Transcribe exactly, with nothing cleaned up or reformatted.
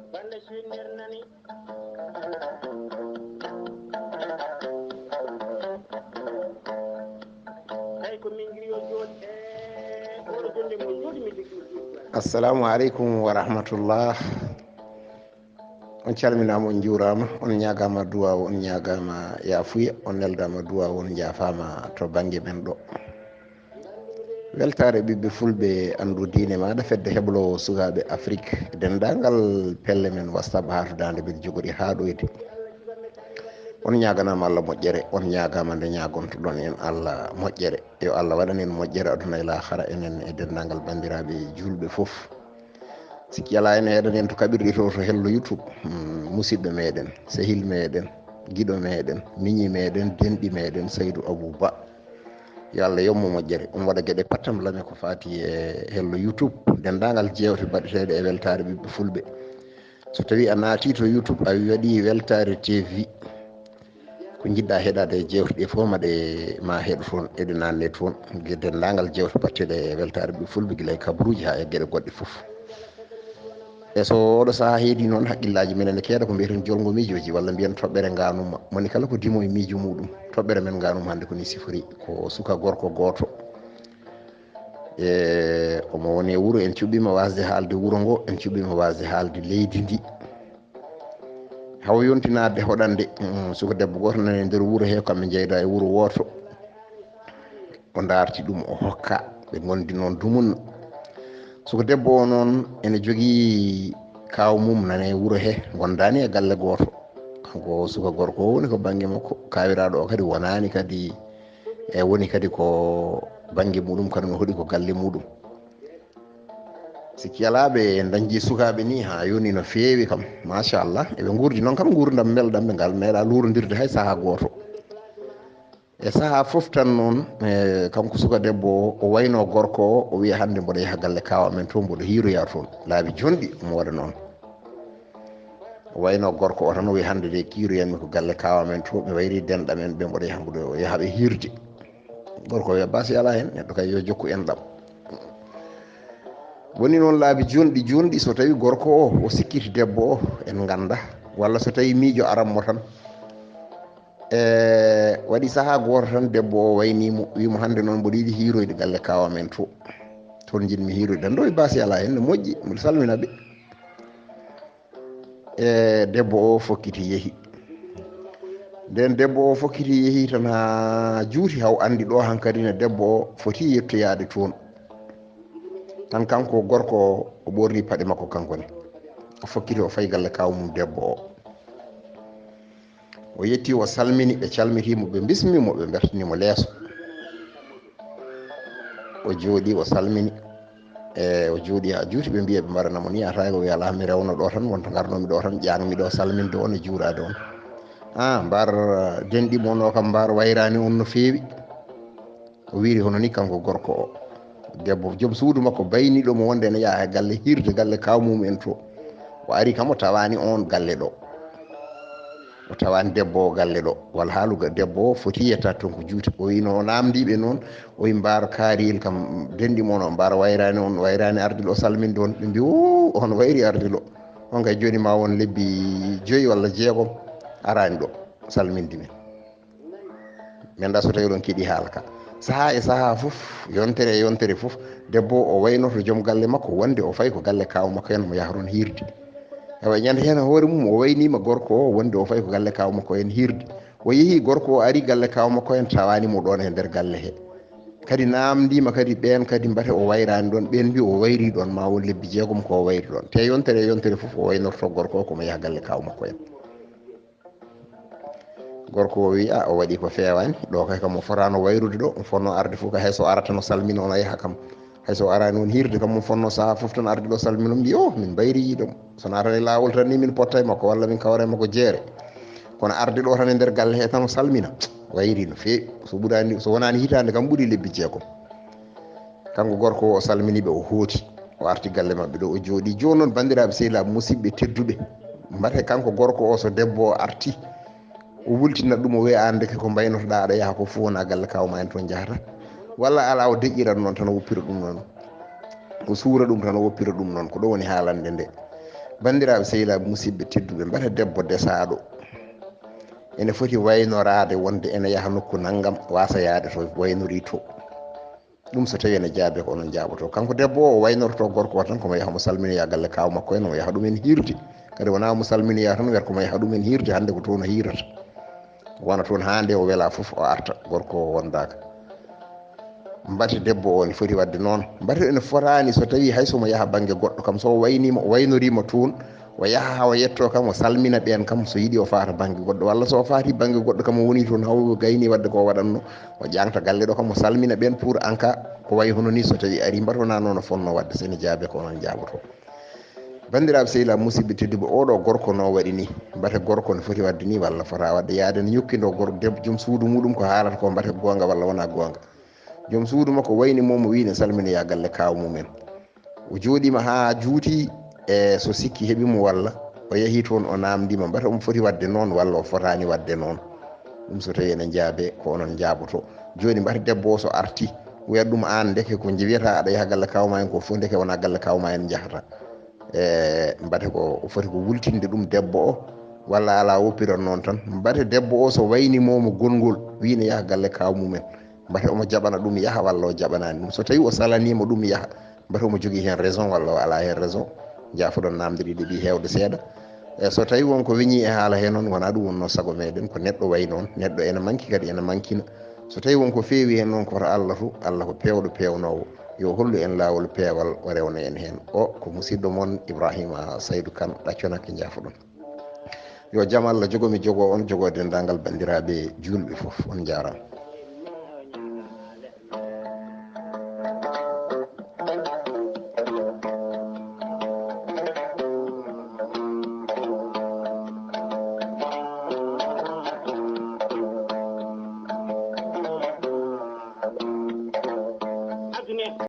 Bande suinir nani. Tawi ko min griyo jooɗi e oɗo jonde mo jooɗi min liggi. Assalamu aleykum wa rahmatullah. On calminaama, on njuuraama, on ñaagaama duwaawu, on ñaagaama yaafuya, on neldaama duwaawu, on njaafaama to bannge men ɗo. Weltaare ɓiɓɓe fulɓe, anndu diine maaɗa, fedde hebloowo sukaaɓe Afrik, denndaangal pelle men WhatsApp haa to daande men jogori haa ɗoyde. On ñaaganaama Allah moƴƴere, on ñaagaama nde ñaagontoɗon en Allah moƴƴere. Yo Allah waɗan en moƴƴere aduna e laakara, enen e denndaangal banndiraaɓe juulɓe fof. Sikki alaa, en heɗan en to kaɓirɗe to, to hello YouTube. Hmm, musidɗo meɗen, sehil meɗen, giɗo meɗen, miñi meɗen, denɗi meɗen, Saydu Abuu Ba. Yo Allah yommo moƴƴere. Ɗum waɗa geɗe pattam lame ko faati e hello YouTube. Denndaangal jeewte baɗeteeɗe e weltaare ɓiɓɓe fulɓe. So tawii a naatii to YouTube, a waɗii Weltaare T V, ko njiɗɗaa heɗaade e jeewte ɗe fof, ma ɗe, ma heɗo toon, eɗe naanne toon. Ge-, denndaangal jeewte baɗeteeɗe e weltaare ɓiɓɓe fulɓe, gila e kabaruuji haa e geɗe goɗɗe fof. E so oɗo sahaa heedi noon, haqqillaaji men ene keeda ko mbiyeten jolngo miijooji, walla mbiyen toɓɓere ngaanumma. Moni kala ko dimo e miijo muuɗum. Toɓɓere men ngaanumma hannde ko ni sifori, ko suka gorko gooto. E omo woni e wuro, en cuɓɓiima waasde haalde wuro ngo, en cuɓɓiima waasde haalde leydi ndi. Haw yontinaade hoɗande, mm, suka debbo gooto nani e nder wuro he, kamɓe njeyda e wuro wooto. O ndaarti ɗum, o hokka, ɓe ngondi noon dumunna. Suka debbo o noon ene jogii kaaw mum nani e wuro he, ngondaani e galle gooto. Kanko suka gorko o woni ko bannge makko, kaawiraaɗo o kadi wonaani kadi, e woni kadi ko bannge muɗum, kadi no hoɗi ko galle muɗum. Sikki alaa, ɓe dañji sukaaɓe ni haa yoni no feewi kam, machallah. Eɓe nguurdi noon kam, nguurndam mbelɗam, ɓe ngal meeɗa luurondirde hay sahaa gooto. E sahaa fof tan noon, e, kanko suka debbo o, o wayno gorko o, o wiya, "Hannde mboɗo yaha galle kaaw amen to, mboɗo hiiroya toon." Laabi jonɗi omo waɗa noon. O wayno gorko o tan, o wiya, "Hannde de kiiroyanmi ko galle kaaw amen to, ɓe wayri denɗam en ɓe, mboɗo yaha, mboɗo yaha ɓe hiirde." Gorko o wiya, "Baasi alaa heen, neɗɗo kay yo jokku enɗam." Woni noon laabi jonɗi, jonɗi, so tawii gorko o, o sikkiti debbo o, en ngannda, walla so tawii miijo aran mo tan. E waɗi sahaa gooto tan, debbo o wayni mo, wii mo, "Hannde noon mboɗo yiɗi hiiroyde galle kaaw amen to. Toon njiɗmi hiiroyde." Ɗo e baasi alaa heen, no moƴƴi, mboɗo salmina ɓe. E debbo o fokkiti yehi. Nden debbo o fokkiti yehi tan haa juuti, haw anndi ɗo hankadi ne debbo o foti yettoyaade toon. Tan kanko gorko o, o ɓorni paɗe makko kanko ne. O fokkiti, o fayi galle kaaw mum debbo o. O yetti, o salmini, ɓe calmiti mo, ɓe bismi mo, ɓe mbertini mo leeso. O jooɗi, o salmini. E o jooɗi haa juuti, ɓe mbiya, ɓe mbarana mo ni, a tawi o wiya, "Alaa, mi rewno ɗo tan, wonto ngarnomi ɗo tan, ƴaanmi ɗo, salminde on e juuraade on." "Ah, mbar denɗi mo no kam, mbar wayraani on no feewi." O wiiri hono ni kanko gorko o. Debbo, joom suudu makko, bayniiɗo mo wonde ene yaha e galle, hiirde galle kaaw mum en to. O ari kam, o tawaani on galle ɗo. O tawaani debbo o galle ɗo. Walla haaluga debbo o foti yettaade toon ko juuti. O wii no o naamndii ɓe noon, o wii, "Mbar kaariyel kam, denɗi mo no, mbar wayraani on, wayraani arde ɗo salminde on." Ɓe mbii, "Oo, on wayri arde ɗo. On kay jooni ma won lebbi joyi walla jeegom araani ɗo salminde min." Mi anndaa so tawii oɗon keɗii haala ka. Sahaa e sahaa fof, yontere e yontere fof, debbo o waynoto joom galle makko wonde o fayi ko galle kaaw makko en mo yahroon hiirde. Ewa, ñande heen hoore mum o wayniima gorko o wonde o fayi ko galle kaaw makko en hiirde. O yehi, gorko o ari galle kaaw makko en, tawaani mo ɗoon e nder galle he. Kadi naamndiima kadi ɓeen kadi mbate o wayraani ɗoon, ɓeen mbii o wayri ɗoon, ma won lebbi jeegom ko o wayri ɗoon. Te yontere e yontere fof o waynorto gorko o ko mo yaha galle kaaw makko en. Gorko o wii, "A, o waɗi ko feewaani. Ɗo kay kam o fotaano wayrude ɗo. O fotnoo arde fof ka hay so arata no salmina, on a yaha kam. Hay so araani on hiirde kam, o fotnoo sahaa fof tan arde ɗo salmina." Mbii, "O, min mbayri yiiɗo mo. So naatani laawol tan ni min potta e makko, walla min kawra e makko jeere. Kono arde ɗo tan e nder galle he tan o salmina. Wayri no feewi. So ɓuraani, so wonaani hitaande kam ɓuri lebbi jeegom." Kanko gorko o, o salmini ɓe, o hooti, o arti galle maɓɓe ɗo, o jooɗi. Jooni noon, banndiraaɓe sehilaaɓe musidɓe tedduɓe, mbate kanko gorko o, so debbo o arti, o wultina ɗum, o wiya, "Aan deke ko mbaynotoɗaa aɗa yaha ko fof wona galle kaaw ma en toon njahata." Walla alaa, o deƴƴirat noon tan, o wuppira ɗum noon. O suura ɗum tan, o woppira ɗum noon. Ko ɗo woni haalande nde. Banndiraaɓe sehilaaɓe, musidɓe tedduɓe, mbata debbo desaaɗo ene foti waynoraade wonde ene yaha nokku nanngam, waasa yahde to waynorii to. Ɗum so tawii ene jaabe, ko onon njaaboto. Kanko debbo o, o waynorto gorko o tan, ko mo yaha mo salminoya galle kaaw makko en, mo yaha ɗum en hiirde. Kadi wonaa mo salminoya tan, wiyata ko mo yaha ɗum en hiirde, hannde ko toon o hiirata. Wona toon haa nde o wela fof o arta, gorko o wondaaka. Mbate debbo o ne foti waɗde noon. Mbate ene fotaani so tawii hay so mo yaha bannge goɗɗo kam, so o wayniima, o waynorii mo toon, o yaha haa o yetto kam, o salmina ɓeen kam, so yiɗi o faata bannge goɗɗo, walla so o faati bannge goɗɗo kam, o woni toon haa o gayni waɗde ko o waɗatno, o ƴaŋta galle ɗo kam, o salmina ɓeen pour en cas ko wayi hono nii so tawii arii, mbate wonaa noon o fotnoo waɗde, so ene jaabe ko onon njaaboto. Banndiraaɓe sehilaaɓe, musidɓe tedduɓe, oɗo gorko no waɗi nii, mbate gorko no foti waɗde nii walla fota waɗde, yaade no ñokkindoo gor-, deb-, joom suudu muɗum ko haalata ko, mbate goonga walla wonaa goonga. Joom suudu makko wayni mo, mo wii ne salminoya galle kaaw mum en. O jooɗiima haa juuti, e so sikki heɓi mo walla o yahii toon o naamndiima mbata omo foti waɗde noon walla o fotaani waɗde noon. Ɗum so tawii ene njaabe, ko onon njaaboto. Jooni mbata debbo o so arti, wiyat ɗum aan ndeke ko nji-, wiyata aɗa yaha galle kaaw ma en ko fof, ndeke wonaa galle kaaw ma en njahata. E mbate ko o foti ko wultinde ɗum debbo o, walla alaa woppiran noon tan. Mbate debbo o so wayni mo mo gonngol, wii ne yaha galle kaaw mum en. Mbate omo jaɓana ɗum yaha walla o jaɓanaani ɗum. So tawii o salaniima ɗum yaha, mbate omo jogii heen raison walla o alaa heen raison. Njaafoɗon naamnde ɗiɗi ɗi heewde seeɗa. E so tawii won ko weñii e haala hee noon, wonaa ɗum wonnoo sago meeɗen, ko neɗɗo wayi noon. Neɗɗo ene manki kadi ene mankina. So tawii won ko feewi heen noon, ko to Allah to, Allah ko peewɗo peewnoowo. Yo hollu en laawol peewal, o rewna en heen. O ko musidɗo mon Ibrahima Saydu Kan, Ɗacconakke, njaafoɗon. Yo jam Allah jogo mi, jogo on, jogo denndaangal banndiraaɓe juulɓe fof. On njaaraama.